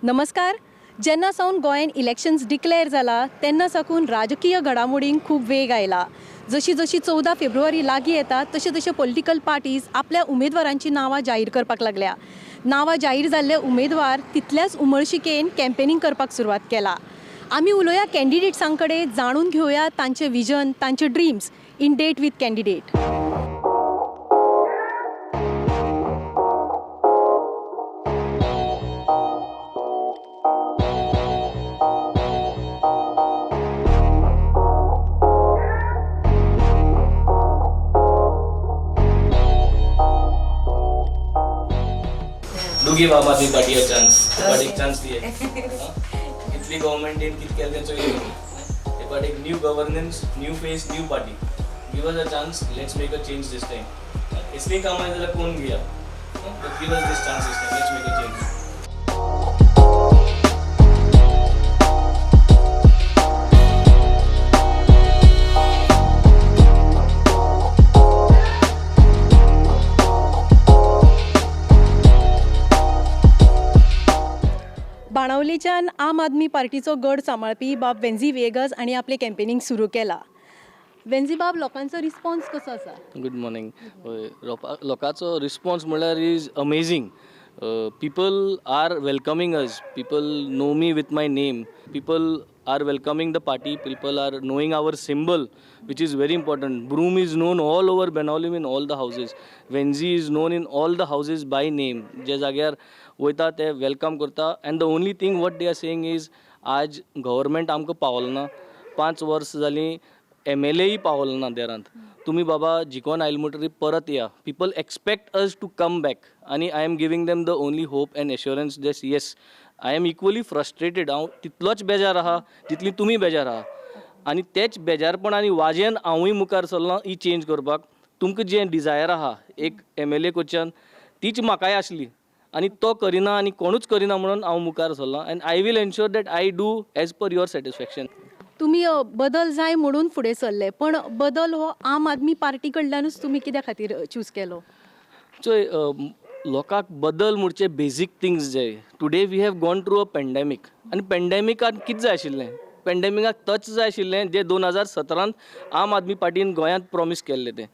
नमस्कार. जेन्ना सावन गोंयान इलेक्शन्स डिक्लेअर जाला तेन्ना साकून राजकीय घडामोडींक खूब वेग आयला. जशी जशी 14 फेब्रुवारी लागीं येता तशें तशें पॉलिटिकल पार्टीज आपल्या उमेदवारांची नांवां जाहीर करपाक लागल्या. नांवां जाहीर जाल्ले उमेदवार तितल्याच उमळशिकेन कॅम्पेनींग करपाक सुरवात केला. आमी उलोवया कॅन्डिडेट्सां कडेन, जाणून घेवया तांचे विजन, तांचे dreams. In date with candidate. Do give Aam Aadmi Party a chance. But एक चान्स दिए इतली गव्हर्मेंटीन कित केलें तें चोयलें. But एक new governance, new face, new party. Give us a chance, let's make a change this time. इसलिए काम आए जाल्यार कोण घेया, but give us this chance this time, let's make a change. बाणावलीच्यान आम आदमी पार्टीचो गड सांबाळपी बाब वेन्झी वेगस आनी आपलें कॅम्पेनींग सुरू केला. वेन्झी बाब, लोकांचो रिस्पॉन्स कसो आसा? Good morning. लोकांचो रिस्पॉन्स म्हणल्यार is amazing. People are welcoming us, people know me with my name, people are welcoming the party, people are knowing our symbol, which is very important. Broom is known all over Benaulim in all the houses. Venzy is known in all the houses by name. जे जाग्यार वयता ते welcome करता. And the only thing what they are saying is आज government आमकां पावलो ना, 5 वर्स जालीं एम एल एय पावलो ना देरांत, तुमी बाबा जिकोन आयले म्हणटरीर परत या. People expect us to come back आनी I am giving them the only hope and assurance that yes, I am equally frustrated. हांव तितलोच बेजार आहा जितली तुमी बेजार आहा आनी तेच बेजारपण आनी वाजेन हांवूय मुखार सरलां ही चेंज करपाक. तुमकां जें डिजायर आहा एक एम एल ए कडच्यान तीच म्हाकाय आसली आनी तो करिना आनी कोणूच करिना म्हणून हांव मुखार सरलां. And I will ensure that I do as per your satisfaction. तुमी बदल जाय म्हणून फुडें सरले, पण बदल हो आम आदमी पार्टी कडल्यानूच तुमी कित्या खातीर चूज केलो? चोय, लोकांक बदल म्हणचे बेजीक थिंग्स जाय. Today we have gone through a pandemic आनी पेंडेमिकान कितें जाय आशिल्लें? पेंडेमिकाक तच जाय आशिल्लें जें 2017 आम आदमी पार्टीन गोंयांत प्रॉमीस केल्लें, तें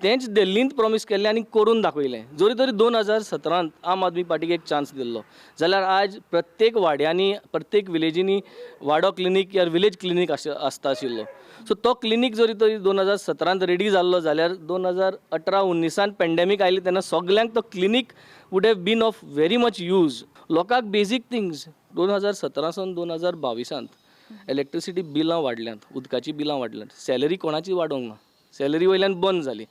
तेंच दिल्लींत प्रॉमीस केल्लें आनी करून दाखयलें. जरी तरी 2017 आम आदमी पार्टीक एक चान्स दिल्लो जाल्यार आज प्रत्येक वाड्यांनी, प्रत्येक विलेजींनी वाडो क्लिनीक या विलेज क्लिनीक आसता आशिल्लो. सो तो क्लिनीक जरी तरी 2017 रेडी जाल्लो जाल्यार 2018-19 पेंडेमीक आयली तेन्ना सगल्यांक तो clinic would have been of very much use. लोकांक बेजीक थिंग्स 2017 सावन 2022 इलेक्ट्रिसिटी बिलां वाडल्यांत, उदकाचीं बिलां वाडल्यांत, सॅलरी कोणाची वाडोवंक ना, सॅलरी वयल्यान बंद जाली.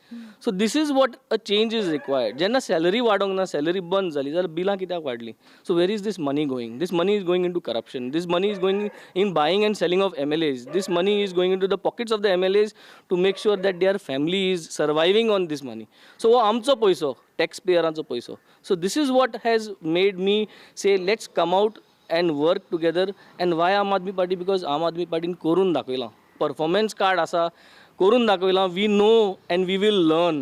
So this is what a change is required. जेन्ना सॅलरी वाडोवंक ना, सॅलरी बंद जाली जाल्यार बिलां कित्याक वाडलीं? So where is this money going? This money is going into corruption, this money is going in buying and selling of MLAs, this money is going into the pockets of the MLAs to make sure that their family is surviving on this money. So हो आमचो पयसो, tax पेयरांचो पयसो. So this is what has made me say let's come out and work together. And why Aam Aadmi Party? Because Aam Aadmi पार्टीन करून दाखयलां, performance card आसा, करून दाखयलां. We know and we will learn.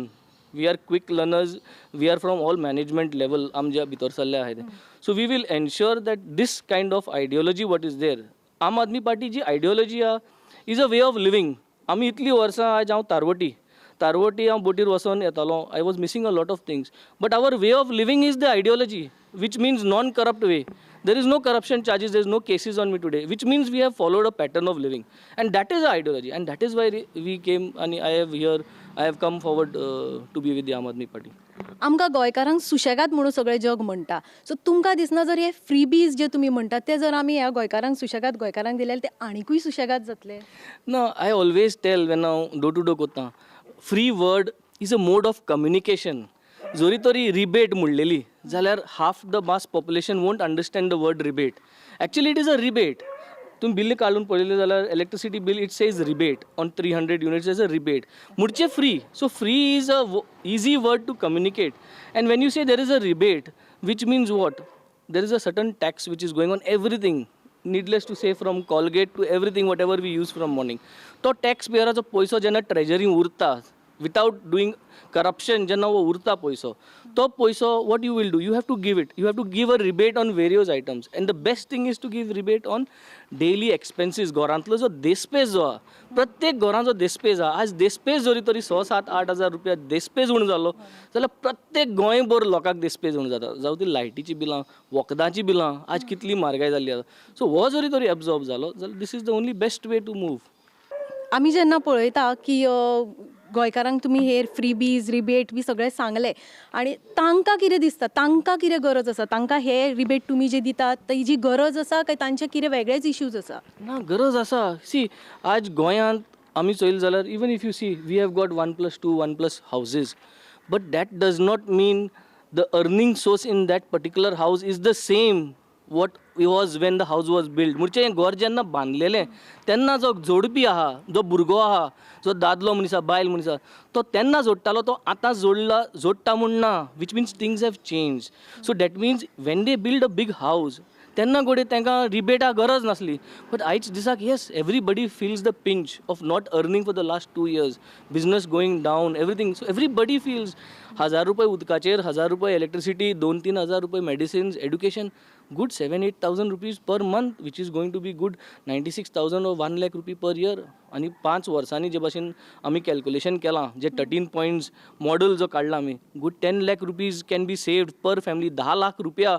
We are quick learners, we are from all management level आमच्या भितर सरले आहाय ते. So we will ensure that this kind of ideology what is there, Aam Aadmi party ji ideology आहा is a way of living. आमी इतलीं वर्सां आयज हांव तारवटी हांव बोटीर वचोन येतालो. I was missing a lot of things, but our way of living is the ideology, which means non corrupt way. There is no corruption charges, there is no cases on me today, which means we have followed a pattern of living, and that is our ideology, and that is why we came and I have come forward to be with the Aam Aadmi Party. आमकां गोंयकारांक सुशेगाद म्हणून सगळें जग म्हणटा. So तुमकां दिसना जर हे फ्रीबीज जे तुमी म्हणटात ते जर आमी ह्या गोंयकारांक, सुशेगाद गोंयकारांक दिले ते आनिकूय सुशेगाद जातले? No, I always tell when हांव डोर टू डोर कोत्ता, free word is a mode of communication. जरी तरी रिबेट म्हणलेली जाल्यार half the mass population won't understand the word rebate. Actually it is a rebate. तुमी बिल काडून पळयलें जाल्यार electricity bill it says rebate on 300 units is a rebate म्हणचे free. So free is a easy word to communicate. And when you say there is a rebate, which means what? There is a certain tax which is going on everything, needless to say, from Colgate to everything, whatever we use from morning. तो tax पेयराचो पयसो जेन्ना treasury उरता without doing corruption जेन्ना हो उरता पयसो, तो पयसो what you will do? You have to give it, you have to give a rebate on various items, and the best thing is to give rebate on daily expenses. घरांतलो जो देस्पेज जो आहा, प्रत्येक घरान जो देस्पेज आहा, आज देस्पेज जरी तरी स सात आठ हजार रुपया देस्पेज उणो जालो जाल्यार प्रत्येक गोंयभर लोकांक देस्पेज उणो जाता. जावं ती लायटीचीं बिलां, वखदांचीं बिलां, आज कितली म्हारगाय जाल्ली आसा. सो हो जरी तरी एब्जॉर्ब जालो जाल्यार this is the only best way to move. आमी जेन्ना पळयता की गोंयकारांक तुमी हे फ्रीबीज, रिबेट बी सगळें सांगलें आनी तांकां कितें दिसता, तांकां कितें गरज आसा, तांकां हे रिबेट तुमी जे दितात तेजी गरज आसा काय तांचे कितें वेगळेच इश्यूज आसा? ना, गरज आसा. सी, आज गोंयांत आमी चोयलें जाल्यार, even if you see, we have got 1+2, 1+ houses, but that does not mean the earning source in that particular house is the same what was when the house was built. म्हणजे हें घर जेन्ना बांदलेलें तेन्ना जो जोडपी आहा, जो भुरगो आहा, जो दादलो मनीस आहा, बायल मनीस आहा, तो तेन्ना जोडटालो तो आतां जोडला जोडटा म्हूण ना, which means things have change. So that means when they build a big house, तेन्ना घडये तांकां रिबेटा गरज नासली, बट आयज दिसाक, yes, everybody feels the pinch of not earning for the last 2 years, business going down, everything. So everybody feels हजार रुपये उदकाचेर, हजार रुपये इलेक्ट्रिसिटी, दोन तीन हजार रुपये medicines, education, good 7-8 thousand rupees per month, which is going to be good 96,000 or 1 lakh rupee per year. आनी पांच वर्सांनी जे भाशेन आमी कॅल्क्युलेशन केलां, जे थर्टीन पॉयंट्स मॉडल जो काडला आमी, good 10 lakh rupees can be saved per family. धा लाख रुपया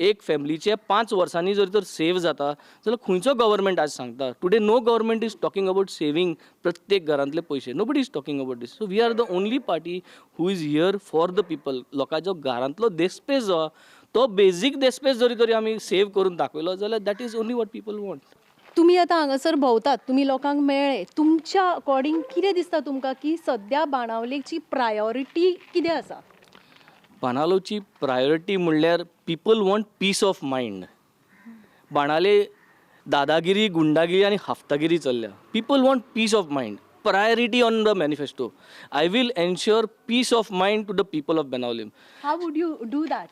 एक फॅमिलीचे पांच वर्सांनी जर तर सेव जाता जाल्यार खंयचो गव्हर्मेंट आज सांगता? Today no government is talking about saving प्रत्येक घरांतले पयशे. Nobody is talking about this. So we are the only party who is here for the people. लोकांचो घरांतलो देस्पेज जो आहा तो बेजीक देस्पेज जरी तरी आमी सेव करून दाखयलो जाल्यार that is only what people want. तुमी आतां हांगासर भोंवतात, तुमी लोकांक मेळ्ळे, तुमच्या अकॉर्डिंग कितें दिसता तुमकां की सद्या बाणावलेची प्रायोरिटी कितें आसा? बाणावलेची प्रायोरिटी म्हणल्यार people want peace of mind. Benaulim दादागिरी, गुंडागिरी आनी हफ्तागिरी चल्ल्या. People want peace of mind. Priority on the manifesto, I will ensure peace of mind to the people of Benaulim. How would you do that?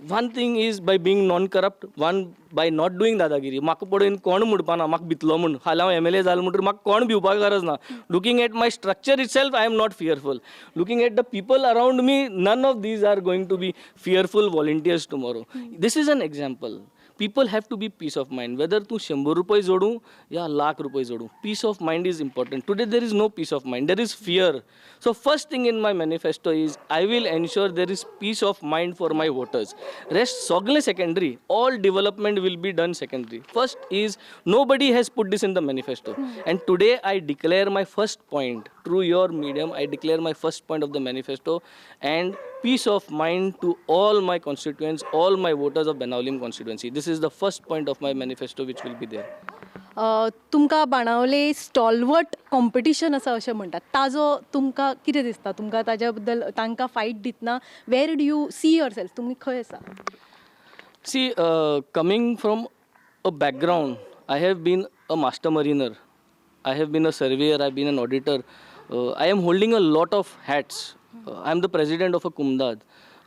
One thing is by being non corrupt, one by not doing दादागिरी. म्हाका पळोवन कोण म्हणपाना म्हाका भितलो म्हूण. फाल्यां हांव MLA जालो म्हणटकीर म्हाका कोण भिवपाक गरज ना. Looking at my structure itself, I am not fearful. Looking at the people around me, none of these are going to be fearful volunteers tomorrow. This is an example. People have to be peace of mind, whether तूं शंबर रुपये जोडूं या लाख रुपये जोडूं, peace of mind is important. Today there is no peace of mind, there is fear. So first thing in my manifesto is I will ensure there is peace of mind for my voters. Rest सगळें secondary. All development will be done secondary. First is, nobody has put this in the manifesto, and today I declare my first point through your medium. I declare my first point of the manifesto and peace of mind to all my constituents, all my voters of Benaulim constituency. This is the first point of my manifesto which will be there. तुमकां Benaulim stalwart competition आसा अशें म्हणटात, ताजो तुमकां कितें दिसता? तुमकां ताज्या बद्दल, तांकां फायट दितना where do you see yourself? तुमी खंय आसा? See, coming from a background, I have been a master mariner, I have been a surveyor, I have been an auditor. I am holding a lot of hats. I am the president of a Comunidade.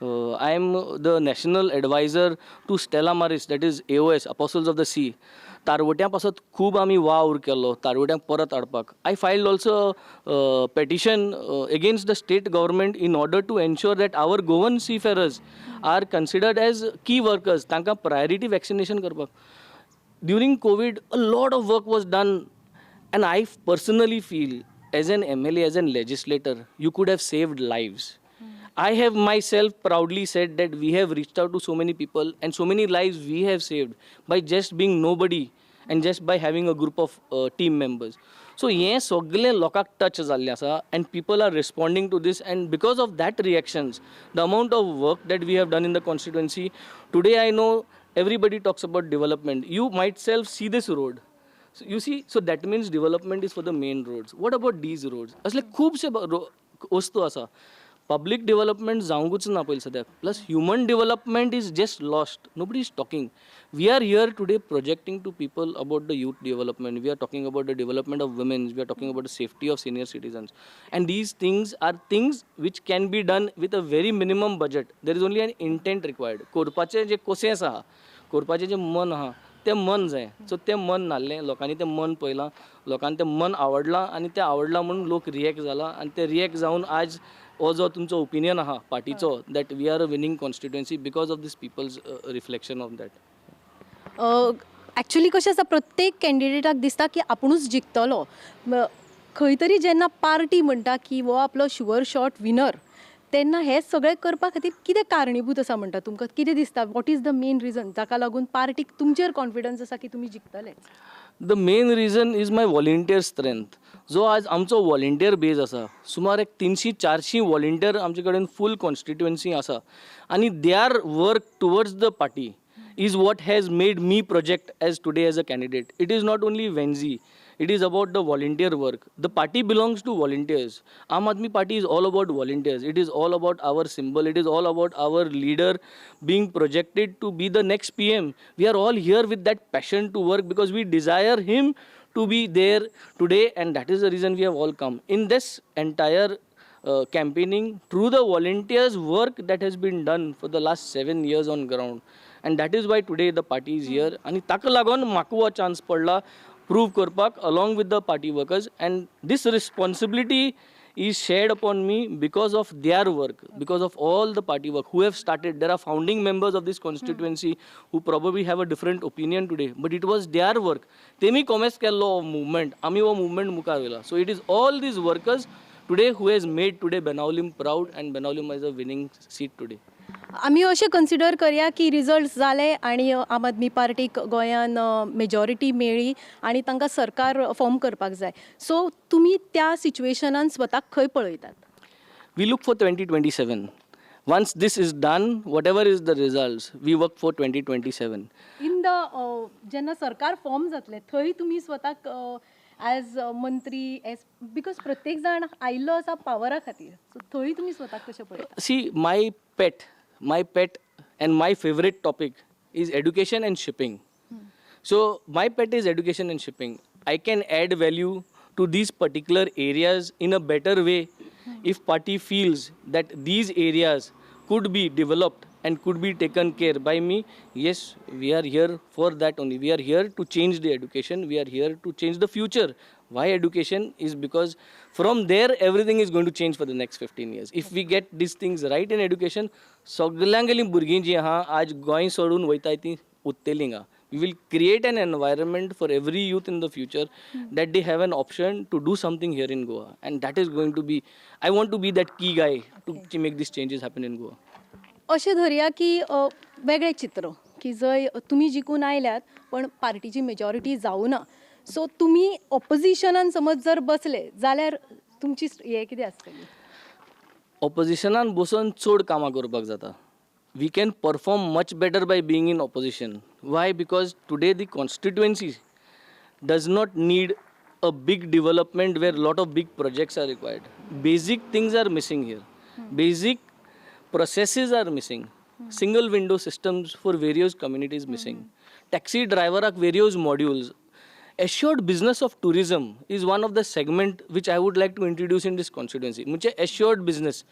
I am the national advisor to Stella Maris, that is AOS, Apostles of the Sea. तारवट्यां पासत खूब आमी वावर केलो तारवट्यांक परत हाडपाक. I filed also petition against the state government in order to ensure that our Goan seafarers are considered as key workers, तांकां priority vaccination करपाक. During COVID a lot of work was done, and I personally feel as an MLA, as an legislator, you could have saved lives. I have myself proudly said that we have reached out to so many people and so many lives we have saved by just being nobody and just by having a group of team members. So हें सगळें लोकांक touch जाल्लें आसा and people are responding to this, and because of that reactions, the amount of work that we have done in the constituency today, I know everybody talks about development. You might self see this road. So you see, so that means development is for the main roads. What about these roads? असले खुबशे वस्तू आसा. Public development जावंकूच ना पयलीं सद्याक, plus human development is just lost. Nobody is talking. We are here today projecting to people about the youth development, we are talking about the development of womens, we are talking about the safety of senior citizens, and these things are things which can be done with a very minimum budget. There is only an intent required. करपाचें जे कोशेंस आहा, करपाचें जें मन आहा, तें मन जाय. So तें मन नासलें, लोकांनी तें मन पळयलां, लोकांनी तें मन आवडलां आनी तें आवडलां म्हणून लोक रिएक्ट जाला आनी ते रिएक्ट जावन आज हो जो तुमचो ओपिनियन आहा पार्टीचो that we are a winning constituency because of this people's reflection of that. Actually कशें आसा, प्रत्येक कॅन्डिडेटाक दिसता की आपुणूच जिखतलो. खंय तरी जेन्ना पार्टी म्हणटा की हो आपलो शुअर शॉट विनर, तेन्ना हें सगळें करपा खातीर कितें कारणीभूत आसा म्हणटा तुमकां कितें दिसता? What is the main reason जाका लागून पार्टीक तुमचेर कॉन्फिडन्स आसा की तुमी जिखतले? The main reason is my volunteer strength. जो आज आमचो वॉलेंटियर बेज आसा, सुमार एक 300-400 वॉलेंटियर आमचे कडेन फूल कॉन्स्टिट्युएन्सी आसा आनी their work towards the party is what has made me project as today as a candidate. It is not only Venzy, it is about the volunteer work. The party belongs to volunteers. Aam Aadmi Party is all about volunteers. It is all about our symbol. It is all about our leader being projected to be the next PM. We are all here with that passion to work because we desire him to be there today, and that is the reason we have all come. In this entire campaigning, through the volunteers work that has been done for the last 7 years on ground, and that is why today the party is here. आणि ताका लागून म्हाका हो chance पडला prove करपाक along with the party workers, and this responsibility is shared upon me because of their work, because of all the party work who have started. There are founding members of this constituency who probably have a different opinion today, but it was their work. तेमी कॉमेस केल्लो हो movement, आमी हो movement मुखार व्हेला. So it is all these workers today who has made today Benaulim proud, and Benaulim is a winning seat today. आमी अशें consider करया की रिजल्ट्स जाले आनी आम आदमी पार्टीक गोंयान मेजॉरिटी मेळ्ळी आनी तांकां सरकार फॉर्म करपाक जाय. सो तुमी त्या सिच्युएशनान स्वताक खंय पळयतात? We look for 2027. Once this is done, whatever is the results, we work for 2027. In the जेन्ना सरकार फॉर्म जातलें थंय तुमी स्वताक एज मंत्री, एज because प्रत्येक जाण आयिल्लो आसा पावरा खातीर, सो थंय तुमी स्वताक कशें पळयता? See, my pet and my favorite topic is education and shipping. So my pet is education and shipping. I can add value to these particular areas in a better way if party feels that these areas could be developed and could be taken care by me. Yes, we are here for that only. We are here to change the education. We are here to change the future. Why education? Is because from there everything is going to change for the next 15 years. If we get these things right in education, सगल्यांगेलीं भुरगीं जीं आहा आज गोंय सोडून वयताय तीं उत्तलीं हिंगा. We will create an environment for every youth in the future that they have an option to do something here in Goa, and that is going to be, I want to be that key guy to make these changes happen in Goa. अशें धरया की वेगळें चित्र की जंय तुमी जिखून आयल्यात पण पार्टीची मेजॉरिटी जावना, सो तुमी ऑपोजिशनान समज जर बसले जाल्यार तुमची हें कितें आसतली? ऑपोजिशनान बसून चड कामां करपाक जाता. We can perform much better by being in opposition. Why? Because today the constituency does not need a big development where lot of big projects are required. Basic things are missing here. Basic processes are missing. Single window systems for various communities missing. Taxi driver various modules. Assured business of tourism is one of the segment which I would like to introduce in this constituency. म्हणजे assured business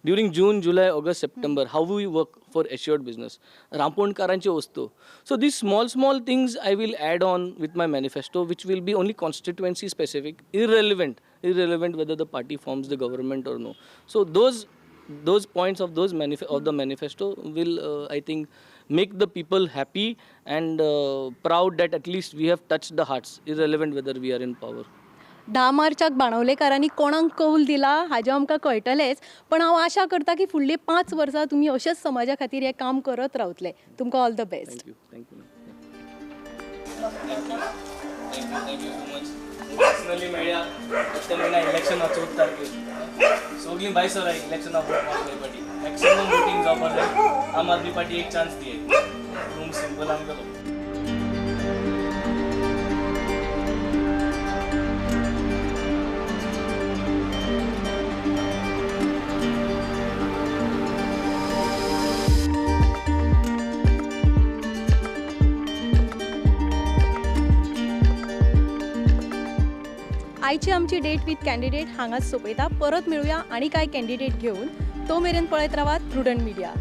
during June, July, August, September, how we work for assured business. रांपोणकारांच्यो वस्तू. So these small, small things I will add on with my manifesto, which will be only constituency specific, irrelevant whether the party forms the government or no. So those points of those of the manifesto will, I think, make the people happy and proud that at least we have touched the hearts, irrelevant whether we are in power. 10 मार्चाक बाणावलेकारांनी कोणाक कौल दिला हाजें आमकां कळटलेंच, पण हांव आशा करता की फुडलीं 5 वर्सां तुमी अशेंच समाजा खातीर हें काम करत रावतले. तुमकां all the best. Thank you. Thank you. Thank you so much. Personally मेळ्या ते म्हयन्या इलेक्शना 14 तारखेर सगळीं भायर सराय इलेक्शना वोट मारले पार्टी मॅक्सिमम वोटींग जावपाक जाय. आम आदमी पार्टी एक चान्स दिये रूम सिंपल आमकां. आयची आमची डेट विथ कॅन्डिडेट हांगाच सोंपयता. परत मेळुया आनी कांय कॅन्डिडेट घेवन. तो मेरेन पळयत रावात प्रुडंट मिडिया.